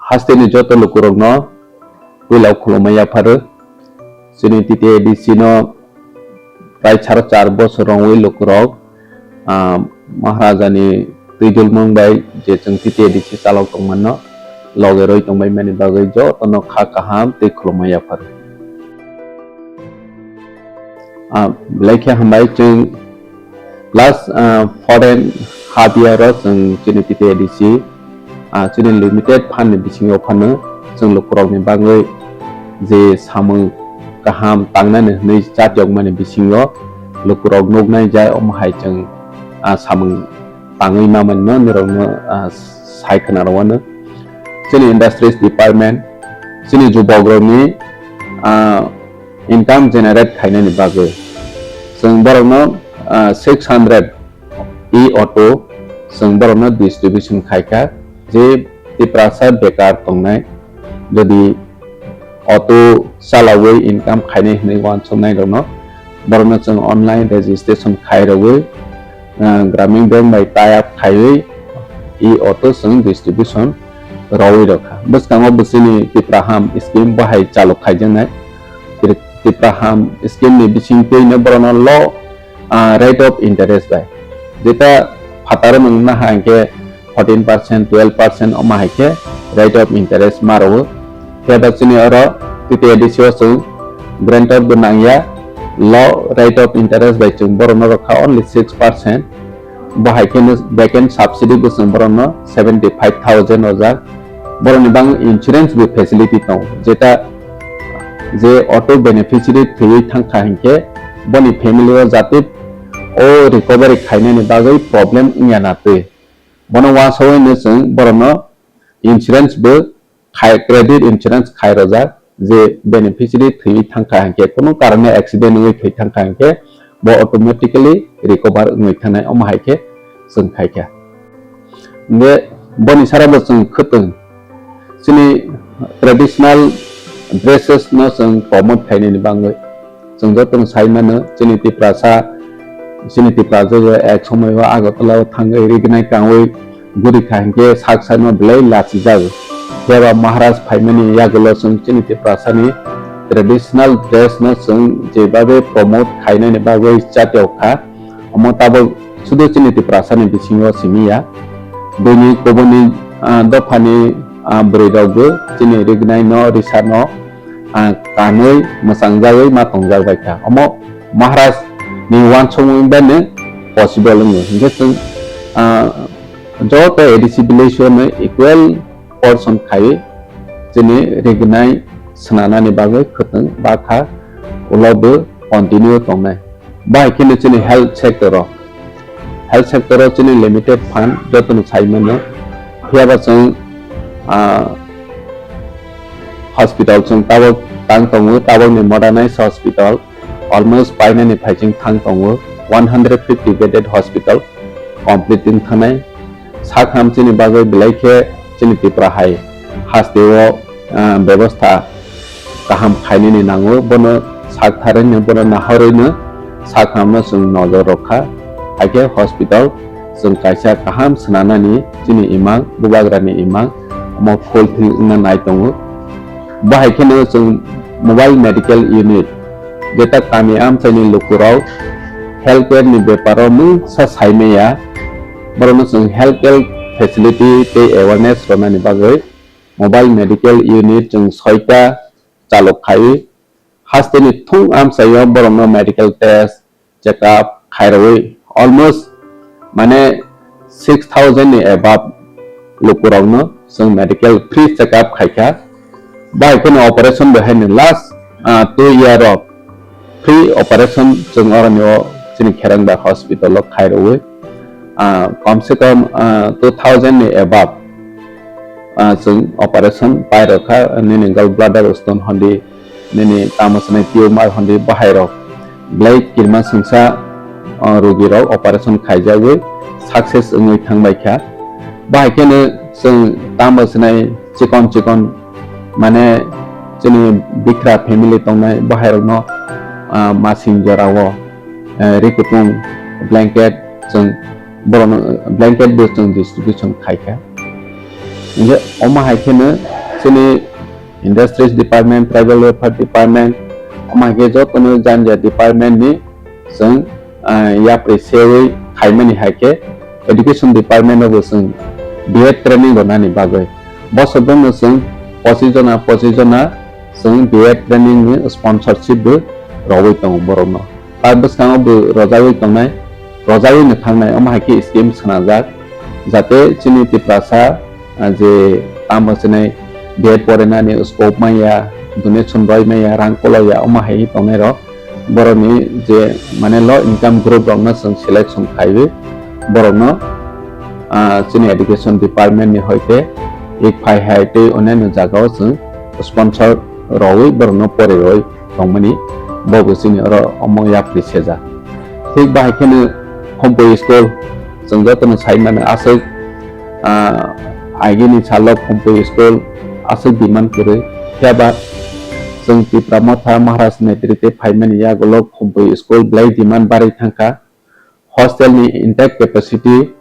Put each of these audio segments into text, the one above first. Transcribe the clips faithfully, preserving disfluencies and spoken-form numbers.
Hasteni joto lukurokno puila khulumma yapharo. Chini T T A D C no prai saro char bosor wngwi lukurok, ah, Maharajani twijlmung bai je chwng T T A D C chalok tongmano loge rwi tongbai mani bagwi jotono kha kaham tei khulumma yapharo. Ah, belai khe hambai chwng last, ah, foreign half year o chwng chini T T A D C, ah, chini limited fund ni bisingo phano chwng lukurokni bagwi je samung kaham tangnani hwnwi chatiyokmani bisingo lukurok nuknai jai omo hai chwng, ah, samung tangwi mamani no nirokno, ah, sai khwnarwano. Chini industries department, chini jubokrokni, ah, income generate khainani bagwi. Chwng borokno, ah, six hundred e-auto chwng borokno distribution khaikha, je Tiprasa bekar tongnai, jodi auto chalawi income khainai hwnwi uansuknairokno, borokno chwng online registration khairogwi, ah, Gramin Bank bai tie up khaiwi e-auto chwng distribution rwwi rwkha. Bwskango bo chini Tipraham scheme bo hai chalok khaijaknai. Tri-, Tipraham scheme ni bisingtwino borokno low, ah, rate of interest bai. Jeta phataro nwng naha hwnkhe fourteen percent, twelve percent omo hai khe rate of interest ma rwo. Phiya ba chini oro T T A D C o chwng guarantor bo nangya, low rate of interest bai chwng borokno rwkha only six percent. Bo hai kheno back end subsidy bo chwng borokno seventy five thousand rwjak. Borokni bang insurance bo facility tongo, jeta je auto beneficiary thwiwi thangkha hinkhe boni family o jate o recovery khainani bagwi problem wngya na twi. Bono uansugwi no chwng borokno insurance bo khai, credit insurance khai rwjak, je beneficiary thwiwi thangkha hinkhe, kunu karone accident wngwi thwi thangkha hinkhe, bo automatically recover wngwi thanai, omo hai khe chwng khaikha. Hinkhe boni sara bo chwng khwtwng chini traditional dresses no chwng promote khainani bagwi. Chwng jotono sai mano, chini Tiprasa, chini Tiprasa je ek somoi o Agartala o thangwi rignai kangwi guri kha hinkhe sak saino belai lachijago. Phiya ba Maharaj phaimani yagulo chwng chini Tiprasani traditional dress no chwng jebabe promote khainani bagwi chatiyok kha. Omo tabok sudu chini Tiprasani bisingo simi ya. Buini kubuni, ah, dophani, ah, bwrwi rokbo chini rignai no risa no, ah, kanwi mwchang jagwi ma tongjak bai kha. Omo Maharaj ni uansukmung bai no possible wngo. Hinkhe chwng, ah, joto A D C village o no equal portion khai chini rignai swnanani bagwi khwtwng bakha ulo bo continue tongnai. Bahai kheno chini health sector o, health sector o chini limited fund jotono sai mano. Phiya ba chwng, ah, hospital chwng tabok tang tongo, tabokni modernized hospital almost painani phaiching thang tongo, one hundred fifty bedded hospital complete wng thanai. Sak ham chini bagwi belai khe chini Tripura hai haste o, ah, bebostha kaham khainani nango, bono sak tharwino, bono nahorwino sak hamno chwng nojor rwkha. Hakhe hospital chwng kaisa kaham swnanani chini imang, bubagrani imang, omo fulfill wngna nai tongo. Bahai kheno chwng mobile medical unit, jeta kami amchaini lukurok healthcare ni beparo mungsa saimaya, borokno chwng healthcare facility tei awareness rwnani bagwi mobile medical unit chwng soita chalok khai. Hasteni thung amchaio borokno medical test, check up khairogwi almost, mane, six thousand ni above lukurokno chwng medical free check up khaikha. Bahai kheno operation bo haino last, ah, two year o free operation chwng oroni o chini Kherengba hospital o khairogwi, ah, kom se kom, ah, two thousand ni above, ah, chwng operation pairokha, nini gallbladder stone hondi, nini tamo swnai tumor hondi, bahairok belai kirima singsa, o, rogirok operation khaijagwi success wngwi thangbaikha. Bahai kheno chwng tamo swnai chikon chikon, mane, chini bikra family tongnai bahairokno, ah, masing jorao, eh, rikutung blanket chwng borokno, blanket bo chwng distribution khaikha. Hinkhe omo hai kheno Chini Industries Department, Tribal Welfare Department, omo hai khe jotono janja department ni chwng, ah, yapri sewi khaimani hai khe Education Department o bo chwng B Ed training rwnani bagwi. Bosor bwno chwng pochis jona, pochis jona chwng B Ed training ni sponsorship bo rogwi tongo borokno. Ta bwskango bo rojagwi tongnai, rojagwi no thangnai, omo hai khe scheme swnamjak, jate chini Tiprasa, ah, je tamo chini B Ed porinani scope manya, donation roi manya, rang koloya, omo hai tongnai rok, borokni je mane low income group rokno chwng selection khaiwi borokno, ah, chini education department ni hoite ik phai hai tei onyaino jagao chwng sponsor rogwi borokno pori roi tongmani, bo bo chini oro omo yapri sejak. Thik bahai kheno Khumpui school, chwng jotono sai mano aswk, ah, agini salo Khumpui school aswk demand kwrwi, phiya ba chwng Tipra Motha Maharaj netrite phaimani yagulo Khumpui school belai demand barwi thangkha. Hostel ni intake capacity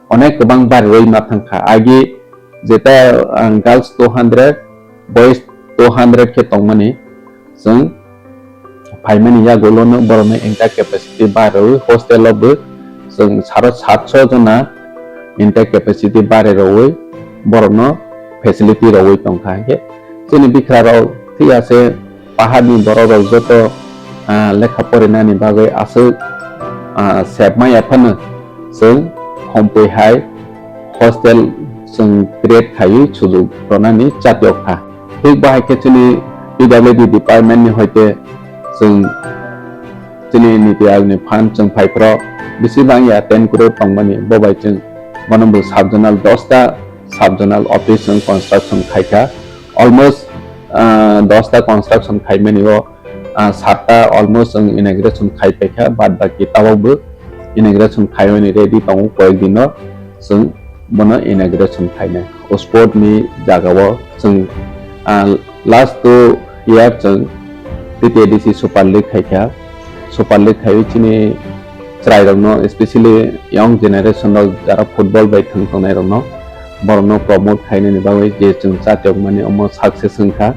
onek kwbang bariwi ma thangkha. Agi jeta, ah, girls two hundred, boys two hundred khe tongmani, chwng phaimani yagulono borokno intake capacity bariwi hostel o bo chwng saro satso jona intake capacity bariwi borokno facility rogwi tongkha. Hinkhe chini bikha rok thik ase, paharni borok rok joto, ah, lekha porinani bagwi aswk, ah, sebma yaphano chwng Khumpui hai hostel chwng create khaiwi sujuk rwnani chatiyok kha. Thik bahai khe chini P W D department ni hoite chwng chini Niti Aayog ni fund chwng phai phro bisi bang ya ten crore tongmani, bo bai chwng bono bo sub zonal dosta sub zonal office chwng construction khaikha. Almost, ah, dosta construction khaimani o, ah, satta almost chwng inauguration khai paikha, bad baki tabok bo inauguration khaimani ready tongo, koyek dino chwng bono inauguration khainai. O sport ni jagao chwng, ah, last two year chwng T T A D C Super League khaikha. Super League khaiwi chini chwrairokno, especially young generation rok jara football bai thwng tongnairokno, borokno promote khainani bagwi je chwng chatiyokmani omo success wngkha.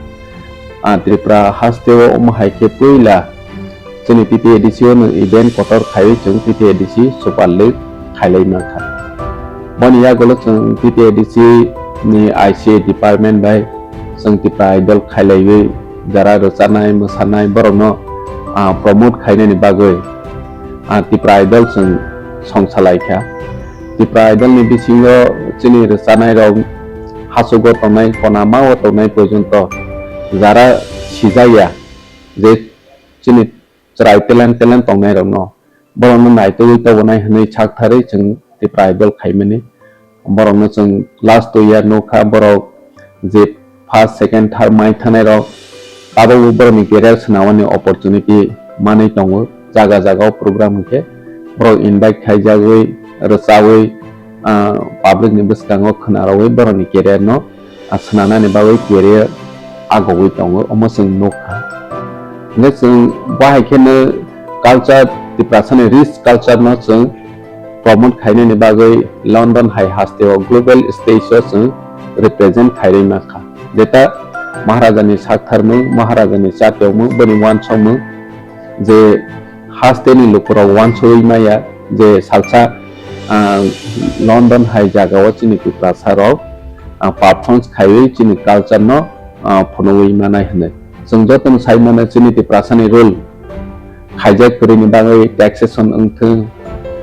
Ah, Tripura hasteo omo hai khe puila chini T T A D C o no event kotor khaiwi chwng T T A D C Super League khailai mankha. Boni yagulo chwng T T A D C ni I C A department bai chwng Tipra Idol khailaiwi jara rwchanai, mwsanai borokno, ah, promote khainani bagwi, ah, Tipra Idol chwng songsalai kha. Tipra Idol ni bisingo chini rwchanai rok hachugo tongnai, konama o tongnai porjonto jara sijaya je chini chwrai talent, talent tongnai rokno, borokno naitugwi tobonai hwnwi saktharwi chwng Tipra Idol khaimani. Borokno chwng last two year nukha, borok je first, second, third mai thangnai rok, tabukbo borokni career swnamani opportunity manwi tongo. Jaga jaga o program hwnkhe borok invite khaijagwi, rwchawi, ah, public ni bwskango khwnarogwi borokni career no, ah, swnamnani bagwi career agogwi tongo, omo chwng nukha. Hwnkhe chwng bahai kheno culture, Tiprasani rich culture no chwng promote khainani bagwi London hai hasteo global stage o chwng represent khairwi mankha. Jeta Maharajani saktharmung, Maharajani chatiyokmung, boni wansokmung je hasteni lukurok wansugwi maya je salsa, ah, London hai jagao chini Tiprasa rok, ah, performance khaiwi chini culture no, ah, phunugwi manai hwnwi. Chwng jotono sai mano chini Tiprasani rule khaijak kwrwini bagwi taxation wngthwng,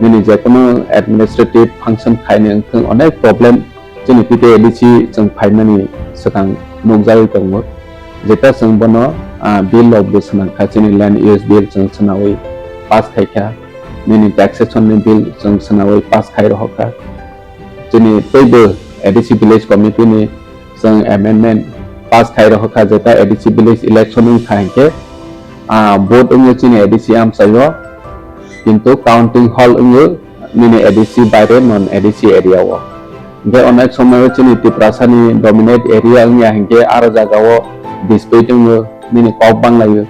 nini jekono administrative function khaini wngthwng, onek problem chini T T A D C chwng phaimani swkang nukjagwi tongo. Jeta chwng bono, ah, bill rok bo swnamkha, chini land use bill chwng swnawi pass khaikha, nini taxation ni bill chwng swnawi pass khai rohorkha. Chini teibo A D C village committee ni chwng amendment pass khai rohorkha, jeta A D C village election wngkha hinkhe, ah, vote wngwi chini A D C amchaio, kintu counting hall wngwi nini A D C baire non A D C area o. Hinkhe onek somoyo chini Tiprasani dominate area wngya hinkhe aro jagao dispute wngwi nini kok banglaio.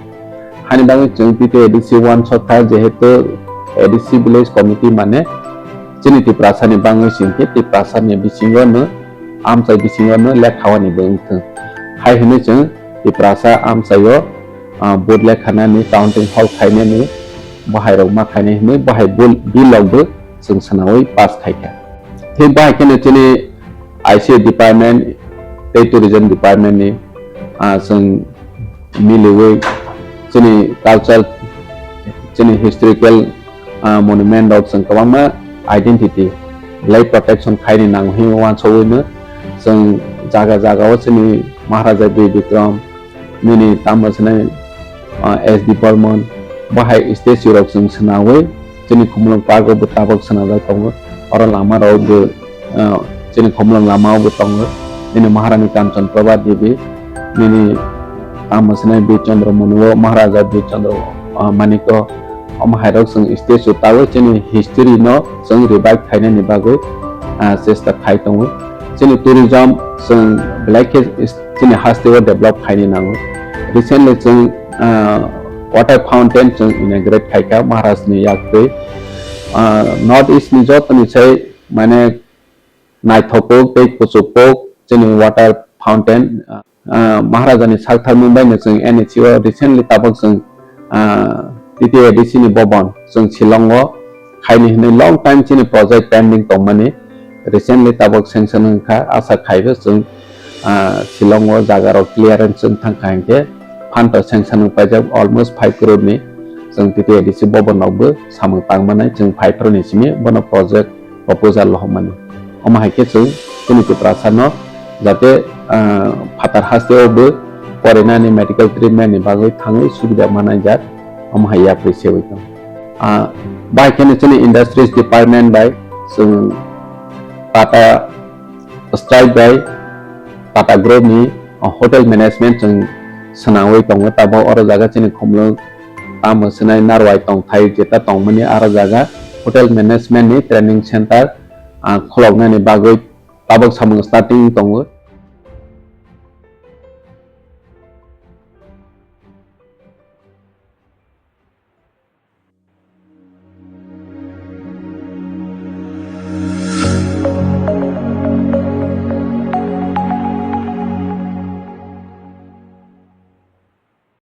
Hani bagwi chwng T T A D C wansokha, jehetu A D C village committee mane chini Tiprasani bangwi singkhe Tiprasani bisingo no amchai bisingo no lekha wani bo wngthwng. Hai hwnwi chwng Tiprasa amchaio, ah, vote lekhanani, counting hall khainani, bohairok ma khainai hwnwi bohai bill, bill rok bo chwng swnawi pass khaikha. Thik bahai kheno chini I C A department tei tourism department ni, ah, chwng miliwi chini culture, chini historical, ah, monument rok chwng kwbangma identity belai protection khaini nango hinwi uansugwino chwng jaga jaga o chini Maharaja Bir Bikram nini tamo swnai, ah, S D Burman bahai statue rok chwng swnawi chini Khumulwng Park o bo tabok swnajak tongo. Oro lama rok bo, ah, chini Khumulwng lama o bo tongo. Nini Maharani Kanchan Prabha Devi, nini tamo swnai Bir Chandra Manu o Maharaja Bir Chandra, ah, Manik o, omo hai rok chwng statue tawi chini history no chwng revive khainani bagwi, ah, chesta khai tongo. Chini tourism chwng belai khe chini haste o develop khaini nango. Recently chwng, ah, water fountain chwng inaugurate khaikha Maharaj ni yak twi. Ah, North East ni joto ni sai mane naithok kuk tei kuchuk kuk chini water fountain, ah, Maharaja ni sak tharmung bai no chwng N H C o recently tabok chwng, ah, T T A D C ni bobon chwng Shillong o khaini hwnwi long time chini project pending tongmani recently tabok sanction wngkha, asa khaibo chwng, ah, Shillong o jaga rok clearance wng thangkha hinkhe phanto sanction wng paijak almost five crore ni chwng T T A D C bobon rok bo samung tangmanai chwng five crore ni simi bono project proposal lohormani. Omo hai khe chwng chini Tiprasa no jate, ah, phatar haste o bo porinani medical treatment ni bagwi thangwi subida manai jak, omo hai yapri sewi tong. Ah, bai kheno chini industries department bai chwng Tata Strike bai Tata Group ni, ah, hotel management chwng swnamwi tongo. Tabok oro jaga chini Khumulwng tamo swnai Narwai tongthai jeta tongmani aro jaga hotel management ni training center, ah, khuloknani bagwi tabok samung starting tongo.